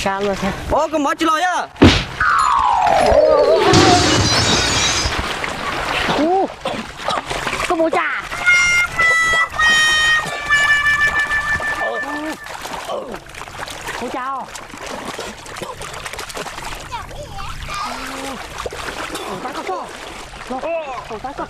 Kab luaj thiab. Ov, koj mus tsis los yog? Ub, koj mus cas? Mus cas os? Mus tas koj tso. Mus tas koj.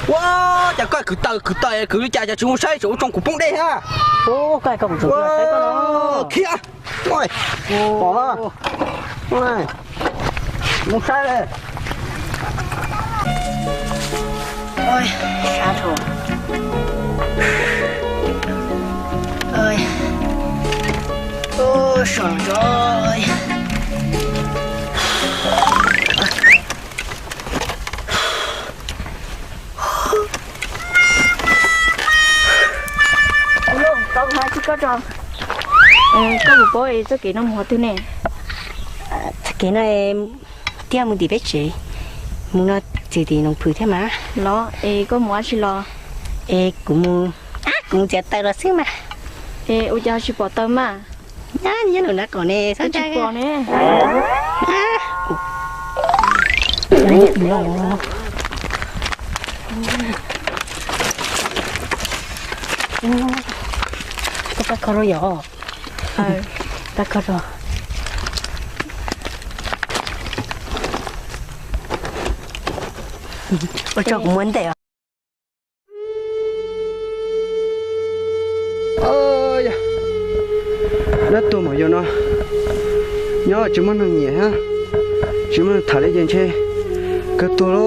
Ua cas koj kwv taws kwv taws kwv li cas, cas tsis mus saib, tseem ua tsoo kuv poob dej thiab. Khiav. Pom, mus saib. Sab dhau. Ua, sab dhau. Tus hlub, tau kuv hais tseg koj tso. Koj puas paub txoj kev no mus qhov twg ne? Txoj kev no tiag mus tim peb tsev, mus no txij tim Noov Phwm thiab mas. Los es koj mus dab tsi los? Es kuv mus, kuv mus txiav taws los xwb mas. Es ua cas ho tsis pom taws mas? Nyob nyob lub nrav qaum ne, tsis pom ne. Koj pab kho rau yom? Pab kho rau. Ua tso kuv muab ntes os. Dab tuag mas yog no, nyob tsis muaj neeg nyiam thiab, tsis muaj neeg tham li ces ntshe kawg tuag lauj.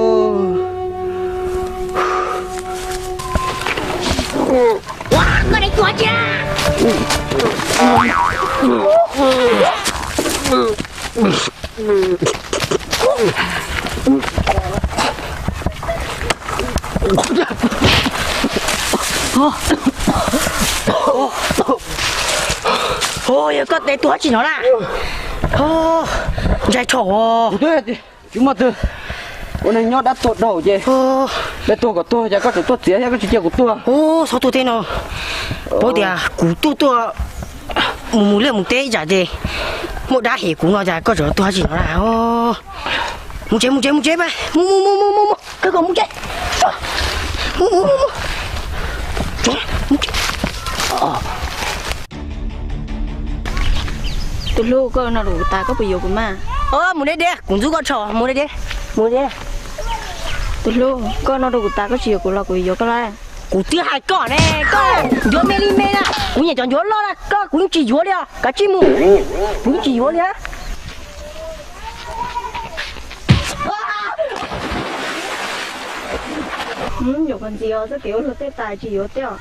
Yog koj tes tuag dab tsi no na? Ntshai tshaj os. Tsis muaj twg, ua neeg nyob dab tuag dhau ces, dab tuag kom tuag ces koj tseem tuaj txiav thiab koj tsis cia kuv tuag. Xyov tuag teb no, paub tias kuv tuaj tuaj mus mus liaj mus teb ib tsam ces muaj dab hem kuv no cas koj tseem tuag dab tsi no na. Mus tsev mus tsev mus tsev, mus mus mus mus mus, kawg kom mus tsev. Mus mus mus mus. Tus hlub, koj no rau kuv tas, koj puas yuav kuv mas? Mus deb deb, kuv ntxub koj tso, mus deb deb, mus deb. Tus hlub, koj no rau kuv tas, koj tsis yuav kuv los kuv yuav koj lawm. Kuv twb hais koj ne, koj yuav me li me na, kuv nyiam cov ncuav loj na, koj kuv yeej tsis yuav li os, kav tsij mus, kuv yeej tsis yuav li. Yuav qhov ntxiv os, txoj kev ua luag tej tas tsis yuav tej os.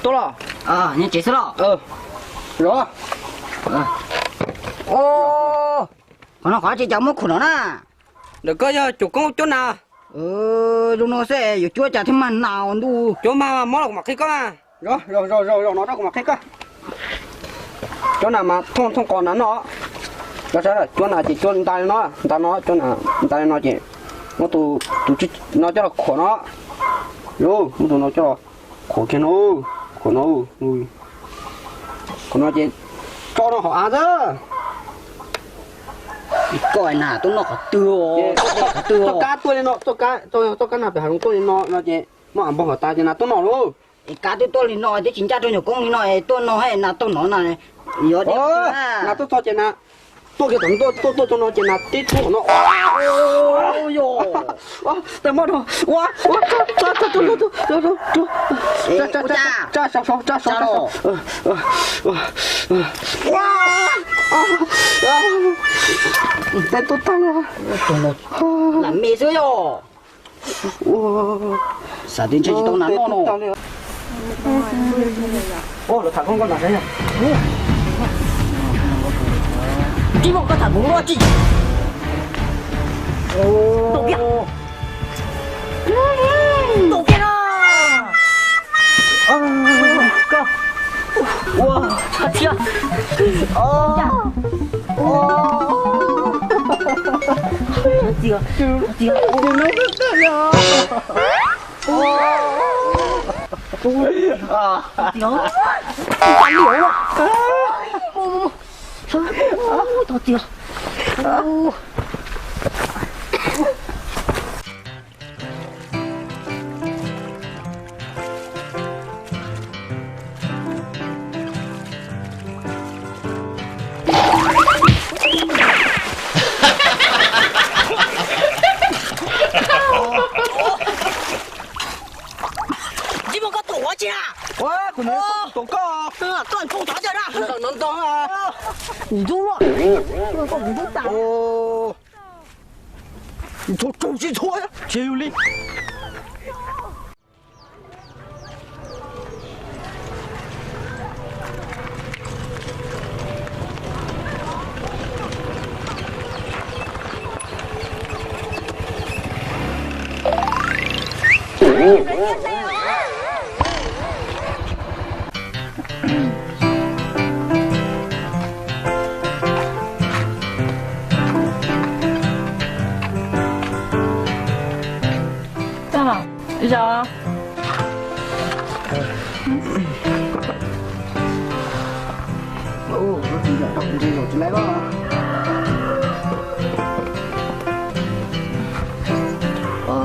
Tuaj los? Nyob tsev xwb los? Los. Qhov no qhov tsis cas muab khuam no na. Ntawm koj yog cuab koob cuab nas? Zoo no xwb yuav cuab cas thiaj mag nas ntuj. Cuab mag mob los kuv mam qhia koj. Zaum no rau kuv mam qhia koj. Cuab nas mas thooj thooj qos nas noj. Cuab nas ces cuab nta li no, nta no, cuab nas nta li no ces muab tus no coj los khuam no. Muab tus no coj los khuam kiag no, khuam no, khuam no ces tso rau hauv av xwb. Koj na tuaj noj qhov twg, txoj kab tuaj li no, txoj kab nas pem hav zoov tuaj li no no ces muab av npog hauv tas ces nas tuaj noj lauj. Es kab twb tuaj li no twb tsis ncaj rau nyuam koob li no es tuaj no nas taug no na. Yuav nas tuaj txog ces nas Tuaj kiag tom no, tuaj tuaj tom no ces nas tib tug no. Ua, ua, tag mab rau. Ua, ua, tsa, tsa, tsa, tsa, tsa, tsa, tsa, tsa, tsa, tsa, tsa, tsa, tsa, tsa, tsa, tsa. Ua, ua, ua. Tes tuaj tag li. Nas me xwb yog. Ua, xav tias ntshe tsis tau nas noj no. Ua, lawv tham koj koj nas saib yog. Tib muaj koj tham kuv luaj tsis. Tus kiag. Tus kiag no. Koj. Ua, txhob txia. Ua. Ua. Txia. Txia. Ua. Txia. Ua. Ua. Txia. Ua. Tsis muaj koj tuaj ua tsi na? Ua, kuv nyob tuaj koj. Koj ntshoo cov cawg na. Ntog no ntog. Ntub luaj. Koj ntub tas. Ntshoo tsaug tsis txhua, tsis yog li. Tag, zaum.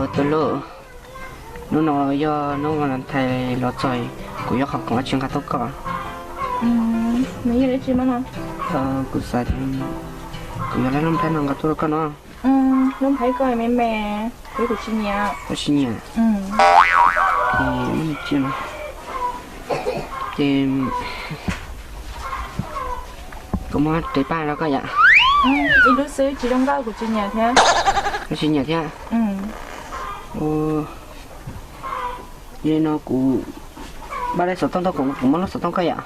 Tus hlub, hnub no yog hnub Valentine los txog, kuv yuav qhov khoom dab tsi nqa tuaj koj? Nws yog dab tsi mas no? Kuv xav tias kuv yuav lub nplhaib no nqa tuaj rau koj no. Lub nplhaib ko me me, kuv tsis nyiam. Koj tsis nyiam? Ces, ces kuv muab ris paj rau koj yom. Ib lub xwb tsis zoo nkauj kuv tsis nyiam thiab. Koj tsis nyiam thiab? Ua, yog li no kuv npaj lub xov tooj tuaj, kuv muab lub xov tooj koj yom.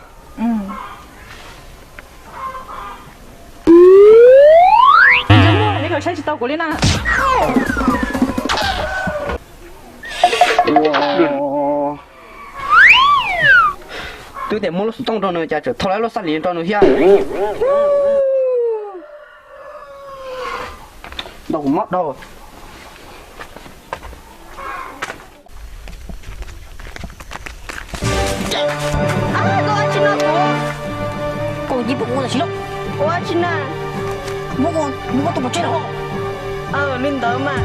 Neb kawm saib tsis tau kuv li na. Twb tias muab lub xov tooj rau nws cas tseem thau lawv lub xab lis rau nws thiab. Ntau kuv mob dhau. Koj cia li pub kuv tam sim no. Ua tsi na? Muab kuv, muab kuv tus pov tseg los. Aw, li ntawd mas.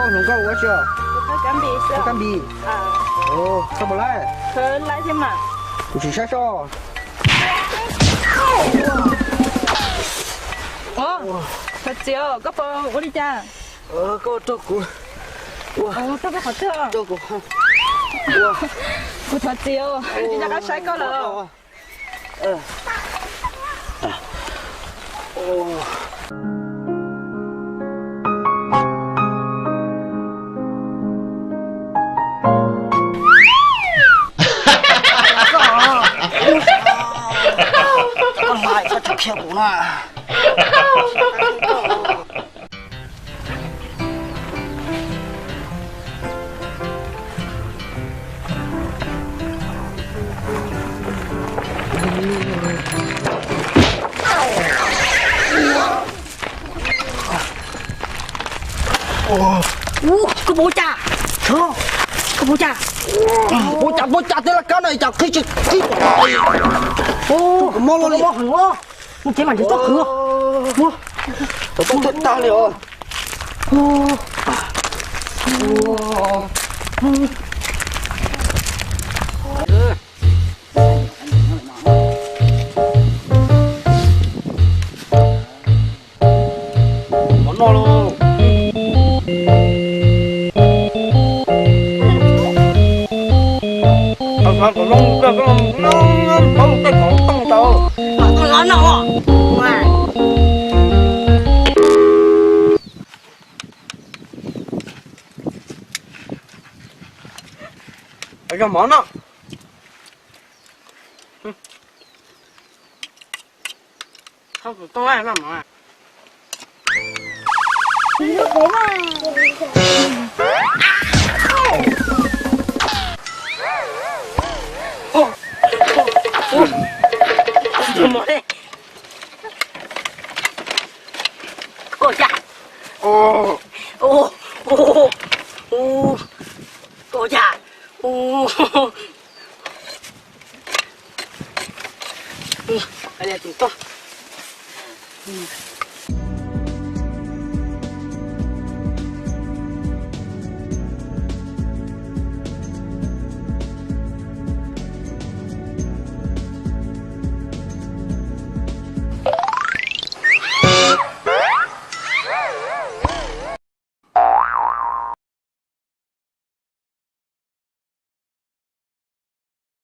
Hnub koj ua tsi? Kab npis. Koj puas laij? Kuv tsis saib soj. Thov txim, koj puas ua li cas? Koj raug kuv. Raug koj qhov twg? Kuv thov txim, tsis nco qab saib koj lawm. Koj hlais txhob tso khiav kuv na. Cas, koj puas cas? Puas cas, puas cas, tej laj kab no cas qhib tsis qhib. Ua, mob los li. Mus tsev mas nrhiav txoj qhwv. Ua, tau tag li os. Mov noj lauj. Tau xav kom zoo kawg, koj paub tej khoom tooj tau. Mam tau los noj. Yog mov no. Thauj tus toj noj mov. Koj cas? Koj cas? Tus toj.